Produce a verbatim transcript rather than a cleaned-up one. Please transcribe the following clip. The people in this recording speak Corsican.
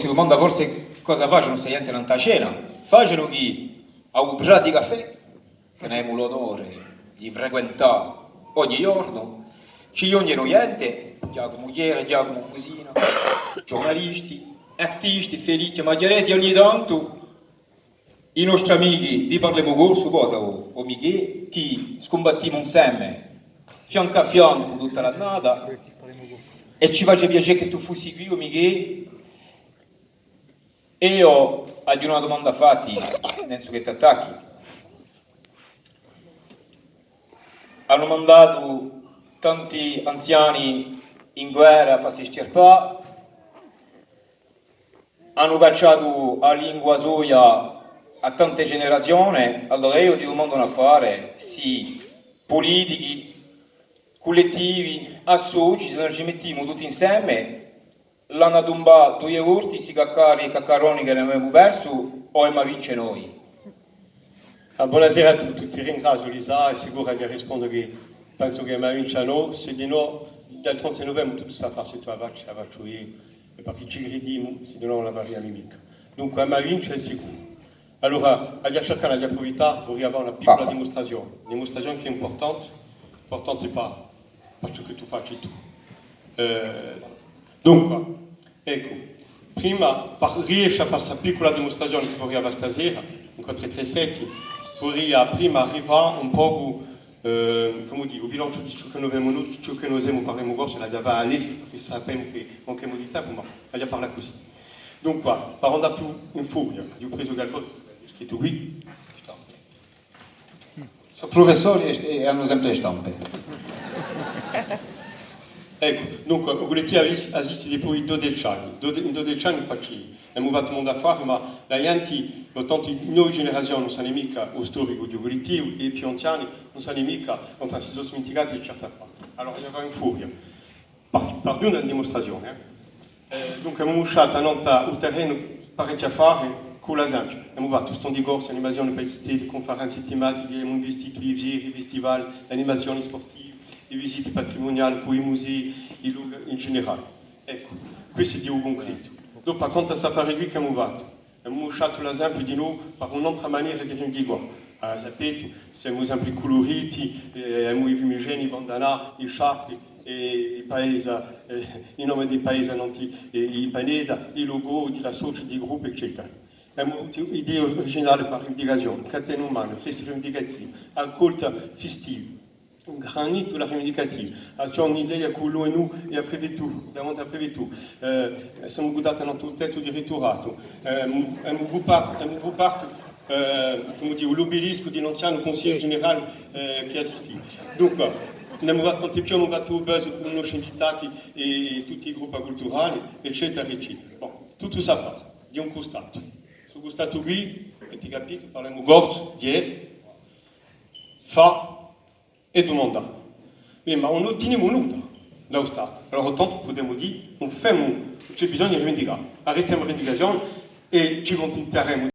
dumanda forse cosa facenu sta ghjente nant'à a scena. Facenu chì à u Prati Cafè, chì n'avemu l'onore di frequentà ogni ghjornu, ci ghjunghjenu ghjente, Ghjacumu Thiers, Ghjacumu Fusina, ghjurnalisti, artisti, Felice Maghjarese, è ogni tantu i nostri amichi di Parlemu Corsu, cosa, o, o Michè, chì scumbattimu inseme, fiancu à fiancu, tutta l'annata, è ci face piacè chì tù fussi quì, o Michè, è eiu aghju una dumanda à fatti, pensu chì t'attacchi. Anu mandatu tanti anziani in guerra à fassi stirpà, anu cacciatu a lingua soia à tante generazione, allora eiu ti dumandu un affare, sì pulitichi, cullettivi, associ, s'è no ci mettimu tutti inseme, l'anu à tumbà duie volte sti caccari è caccaroni chì n'avemu persu, o emu à vince noi? Ah, bonasera à tutti, ti ringraziu, Lisa, è sicuru chì rispondu chì pensu chì emu à vince noi, s'è di nò, dal trentasei nuvembre, tutta st'affare, s'è tù a faci, a facciu eiu, è perchè ci cridimu, s'è di nò ùn a fariamu micca. Dunque, emu à vince, hè sicuru. Allora, aghju à circà, aghju à prufittà, vuleria fà una piccula dimustrazione. Dimustrazione chì hè impurtante, impurtante pà, pà ciò chì tù faci tù. Eh, dunque, eccu, prima, pà riesce à fà sta piccula dimustrazione chì vuleria fà stasera, in quattru trè sette, vuleria prima arrivà un pocu, eh, cumu dì, u bilanciu di ciò chì no avemu, ciò chì no semu, parlemu corsu, l'aghju à fà à l'est, perchè sapemu chì manchemu di tempu, ma aghju à parlà cusì. Dunque, pà ùn andà più in furia, aghju presu qualcosa, aghju scrittu quì. Sò prufessori è, è anu sempre e stampe. Eccu, dunque, u cullettivu esi-, esiste dipoi dodeci anni. Dode-, in dodeci anni faci, emu fattu mondu affari, ma a ghjenti, tanti novi generazioni ùn sanu micca u storicu di u cullettivu, è i più anziani ùn sanu micca, enfin, si sò sminticati di certi affari. Allora, eiu vò in furia. Par, par dà una dimustrazione, eh. Eh, dunque, emu musciatu annant'à u terrenu parechji affari cù l'esempiu. Emu fattu standi corsi, animazioni pà i zitelli, cunferenzi tematichi, emu investitu i fieri, i festival, l'animazioni spurtivi, i visiti patrimuniali cù i musei, i lochi in generale. Eccu, questu hè di u cuncretu. Dopu, quant'à st'affari quì ch'emu fattu? Emu musciatu l'esempiu dinò par un'antra manera di rivindicà. Ah, sapete, semu sempre culuriti, eh, emu i fumigeni, i bandanà, i sciarpi, è i paesi, eh, i nomi di i paesi, nantu, eh, i paneti, i logo di l'associ, di gruppi, eccetera. Emu avutu idee uriginali par rivindicazioni, catene umane, festi rivindicativi, accolti festivi. Un granditu la rivindicativa, a ghjornata cù l'ONU è a prefettura, davanti à a prefettura. Eh, semu cuddati nant'à u tettu di ritturatu. Eh, emu, emu cupartu, emu cupartu, eh, cumu dì, l'obeliscu di l'anzianu Cunsigliu Generale, eh, chì esistia. Dunque, n'emu fattu tanti più, emu fattu u buzz cù i nostri invitati è tutti i gruppi culturali, eccetera, eccetera. Bon, tuttu s'hà à fà, di un custatu. Stu custatu quì, avete capitu, parlemu corsu, hè fà è dumandà. Eh, ma ùn ottenimu nudda da u Statu. Allora, tantu pudemu dì, ùn femu, ùn ci hè bisognu di rivindicà. Arrestemu a rivindicazione è ci cuntintaremu